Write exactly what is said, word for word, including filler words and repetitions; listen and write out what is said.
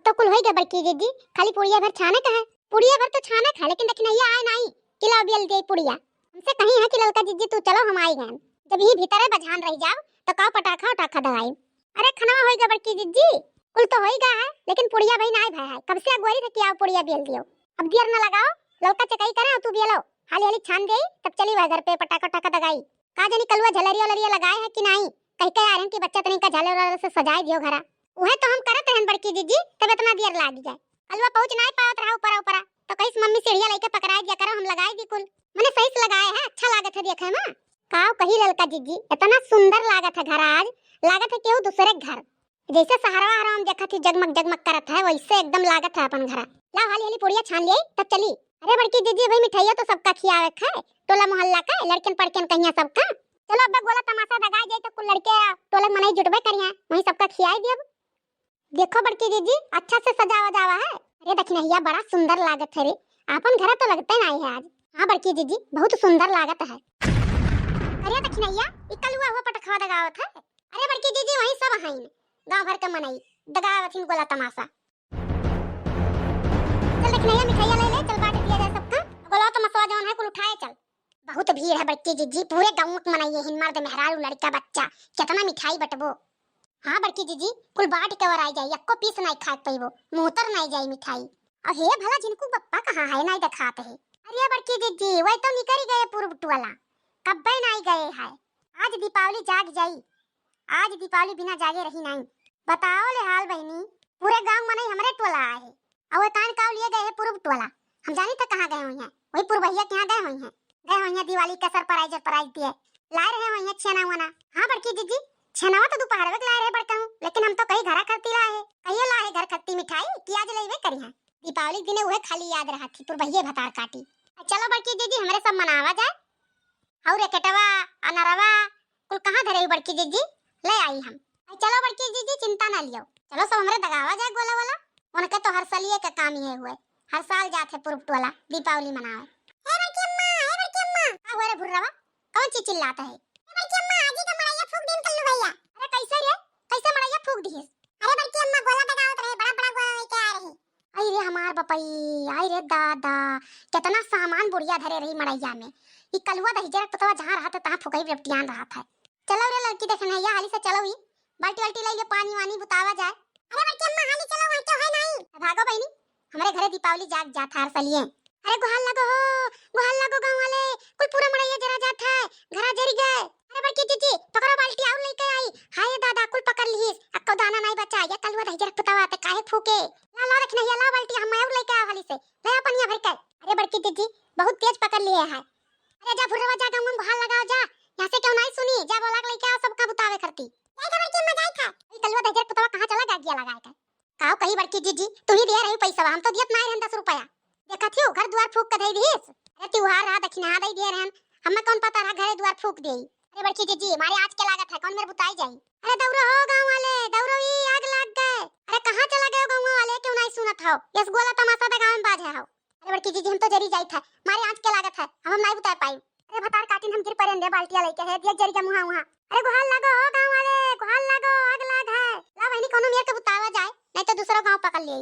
तो कुल होई गए बड़की जिज्जी, खाली पुड़िया भर छाने का है। पुड़िया भर तो छाने का है, लेकिन दखिनैया आए नाई कि लाओ बेल दे पुड़िया। हमसे कही है कि ललका जिज्जी तू चलो, हम आई गए। जब यही भीतरे बझान रह जाओ तो काव पटाखा उटाखा दगाई। अरे खनवा होई गए बड़की जिज्जी, कुल तो होई गए है, लेकिन पुड़िया भाई नाई भय है। कब से अगोरी थे कि आओ पुड़िया बेल दियो। अब देर न लगाओ, ललका चकाई करे और तू बेलो। हाली हाली छान दे, तब चली वह घर पे पटाखा उटाखा दगाई। का जानी कलुआ झलरिया उलरिया लगाए है कि नाई, कह के आ रहन कि बच्चा तनी का झालर वालर से सजाए दियो घरा। उहे तो हम करत रहन बड़की जिज्जी, तब इतना देर लाग गए। कलुआ पहुँच नाई पावत रहा ऊपरा ऊपरा, तो कहिस मम्मी सीढ़िया लेके पकड़ाए दिया करो, हम लगाए दी कुल। मने सही से लगाए है, अच्छा लागत है देखे में। काव कही ललका जिज्जी, इतना सुंदर लागत है घर आज, लागत है केहू दूसरे के घर। जैसे सहरवा हरवा में देखत ही जगमग जगमग करत है, वैसे एकदम लागत है अपन घरा। लाओ हाली हाली पुड़िया छान लिए, तब चली। अरे बड़की जिज्जी, भाई मिठाइया तो सबका खियावे के है, टोला मोहल्ला का, लड़कन पड़कन कहिया सबका। चलो अब गोला तमाशा दगाई जाए तो कुल लड़के टोला के मनई जुटबे करिया, वहीं सबका खियाई दियब। देखो बड़की जिज्जी, अच्छा से सजावा जावा है। अरे दखिनैया, बड़ा सुंदर लागत है रे, आपन घरा तो लगते नाई है आज। हाँ बड़की जिज्जी, बहुत सुंदर लागत है। अरे दखिनैया, ई कलुआ हुआ पटखवा दगावत है। अरे बड़की जिज्जी, वहीं सब हईन, गांव भर के मनई दगावत हिन गोला तमाशा। चल दखिनैया, मिठाइया ले ले, चल बांट दिया जाए सबका। गोला तमाशा जौन है कुल उठाए चल। बहुत भीड़ है बड़की जिज्जी, पूरे गाँव के मनई हिन, मर्द मेहरारू लड़का बच्चा, कितना मिठाई बटबो। हाँ बड़की जिज्जी, कुल बांट के वराई जाई, एको पीस नाई खाए पइबो, मुँह तर नाई जाई मिठाई। और हे भला झिनकू बप्पा कहाँ है, नाई देखात है। अरे बड़की जिज्जी, वही तो निकरी गए पूरब टोला, कब्बे नाई गए है। आज दीपावली जाग जाई, आज दीपावली बिना जागे रही नाई। बताओ ले हाल बहिनी, पूरे गाँव मनई हमरे टोला आए है, और कान काव लिए गए है पूरब टोला। हम जानी था कहाँ गए हुई हैं, वही पुरबहिया के यहाँ गए हुई हैं। गए हुई हैं दिवाली का surprise, surprise दिए, लाए रहे हुई हैं छेना वना। हाँ बड़की जिज्जी, छेनवा तो दोपहर में लाए रहे बड़का हूँ, लेकिन हम तो कहीं घरा खरती लाए है, कहियो लाए है घर खरती मिठाई कि आज लेबे करी हैं। दीपावली के दिने उहे खाली याद रहा थी पुरबहिये भतार काटी। चलो बड़की जिज्जी, हमरे सब मनावा जाए। और रेकेटवा, अनरवा, कुल कहाँ धरे हुई बड़की जिज्जी? ले आई हम। आई चलो बड़की जिज्जी, चिंता ना लियो, चलो सब हमरे दगावा जाए गोला वाला। उनके तो हर सालिए का काम ये हुए, हर साल जात है पूरब टोला दीपावली मनावे। हे बड़की अम्मा, हे बड़की अम्मा। का हुआ रे भुर्रवा, कौन चीज चिल्लात है? हे बड़की अम्मा, आजी का मड़ैया फूक दिन कल्लू भैया। अरे कैसे रे, कैसे मड़ैया फूक दिहिस? अरे बड़की अम्मा, गोला दगावत रहे, बड़ा बड़ा गोला लेके आ रही। आई रे हमार बपई, आई रे दादा, कितना सामान बुढ़िया धरे रही मड़ैया में। ई कलुआ दहिजरा पुतवा जहाँ रहत है, तहाँ फुकई बेपटियान रहत है। चलो रे लड़की दखिनैया, हाली से चलो, ई बाल्टी वाल्टी ले ले, पानी वानी बुतावा जाए। अरे बड़की अम्मा, हाली चलो, वहाँ क्यों है नहीं? भागो बहिनी, हमरे घरे दीपावली जाग जात है हर सलिए। अरे गोहार लगो हो, गोहार लगो गाँव वाले, कुल पूरा मड़ैया जरा जात है, घरा जरी गए। अरे बड़की जिज्जी, पकड़ो बाल्टी और लेके आई। हाय दादा, कुल पकड़ लिहिस, अक्को दाना नहीं बचा। ये कलुआ दहिजरा पुतवा ते काहे फूके? ला, ला दखिनैया, ला बाल्टी, हम और लेके आओ हाली से। ले आ पनिया भर के। अरे बड़की जिज्जी, बहुत तेज पकड़ लिए है। अरे जा भुर्रवा जा, गाँव में गोहार लगाओ जा, यहाँ से क्यों नहीं सुनी? जा बोला के लेके आओ सबका बुतावे खरती। जाए के बड़की अम्मा, जाए था। ई कलुआ दहिजरा पुतवा कहाँ चला गया, गिया लगाए के? काव कही बड़की जिज्जी, तू ही दिया रही पैसा, हम तो दियत नाई रहन दस रुपया। देखत हियो, घर दुआर फूक के धई दिहिस। अरे त्योहार रहा, दखिनहा दई दिए रहन, हमें कौन पता रहा घरे दुआर फूक देई। अरे बड़की जिज्जी, मारे आज के लागत है, कौन मेरे बुताई जाई? अरे दौड़ो हो गाँव वाले, दौड़ो, ई आग लाग गए। अरे कहाँ चला गए गाँव वाले, क्यों नहीं सुनत हो? यस गोला तमाशा दे गाँव में बाजे हो। अरे बड़की जिज्जी, हम तो जरी जाइत है, मारे आँच के लागत है, हम, हम नाई बुताए पाई। अरे भतार काटिन, हम गिर पड़े अंदर बाल्टिया लेके है, दिया जरी के मुहा उहा। अरे गोहार लागो हो गाँव वाले, गोहार लागो, आग लाग है। ला बहिनी, कोनो मेर के बुतावा जाए, नहीं तो दूसरा गाँव पकड़ ले।